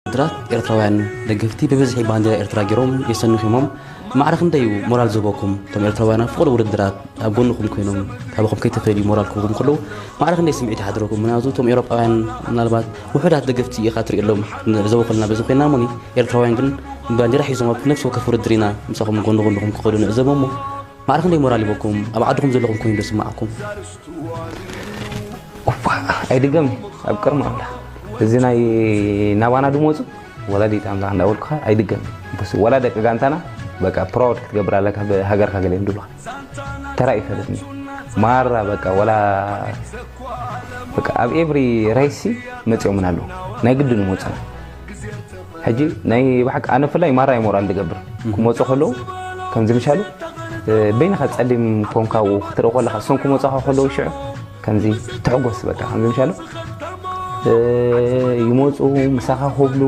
ውድድራት ኤርትራውያን ደገፍቲ ብብዝሒ ባንዲራ ኤርትራ ገይሮም የሰንኹሞም። ማዕረ ክንደይ እዩ ሞራል ዝህበኩም? እቶም ኤርትራውያን ኣብ ፍቕሪ ውድድራት ኣብ ጎንኹም ኮይኖም ካባኹም ከይተፈልዩ ሞራል ክህቡኹም ከለዉ ማዕረ ክንደይ ስምዒት ይሓድረኩም? ምክንያቱ እቶም ኤውሮጳውያን ምናልባት ውሑዳት ደገፍቲ ኢኻ ትርእየሎም ንዕዘቦ ከለና በዚ ኮይና እሞኒ ኤርትራውያን ግን ባንዲራ ሒዞም ኣብ ነፍሲ ወከፍ ውድድር ኢና ምሳኹም ጎን ጎንኹም ክኸዱ ንዕዘቦ እሞ ማዕረ ክንደይ ሞራል ይበኩም? ኣብ ዓድኹም ዘለኹም ኮይኑ ዶ ይስምዓኩም? ኡፋ ኣይድገም ኣብ ቅርሚ ኣምላኽ እዚ ናይ ናባና ድመፁ ወላዲት ኣምላኽ እንዳበልኩኻ ኣይድገም በስ ወላ ደቂ ጋንታና በቃ ፕራውድ ክትገብር ኣለካ ብሃገርካ ገለ ይብሉኻ ተራ ይፈለጥኒ ማራ በቃ ወላ በቃ ኣብ ኤቭሪ ሬሲ መፂኦምን ኣለዉ ናይ ግድን ይመፁና ሕጂ ናይ ብሓቂ ኣነ ፍላይ ማራ ይሞራል ዝገብር ክመፁ ከለዉ ከምዚ ምሻሉ በይንኻ ፀሊም ኮንካ ክትርኢ ከለኻ እሶም ክመፁኻ ከለዉ ሽዑ ከምዚ ትሕጎስ በቃ ከምዚ ምሻሉ ይመፁ ምሳኻ ክብሉ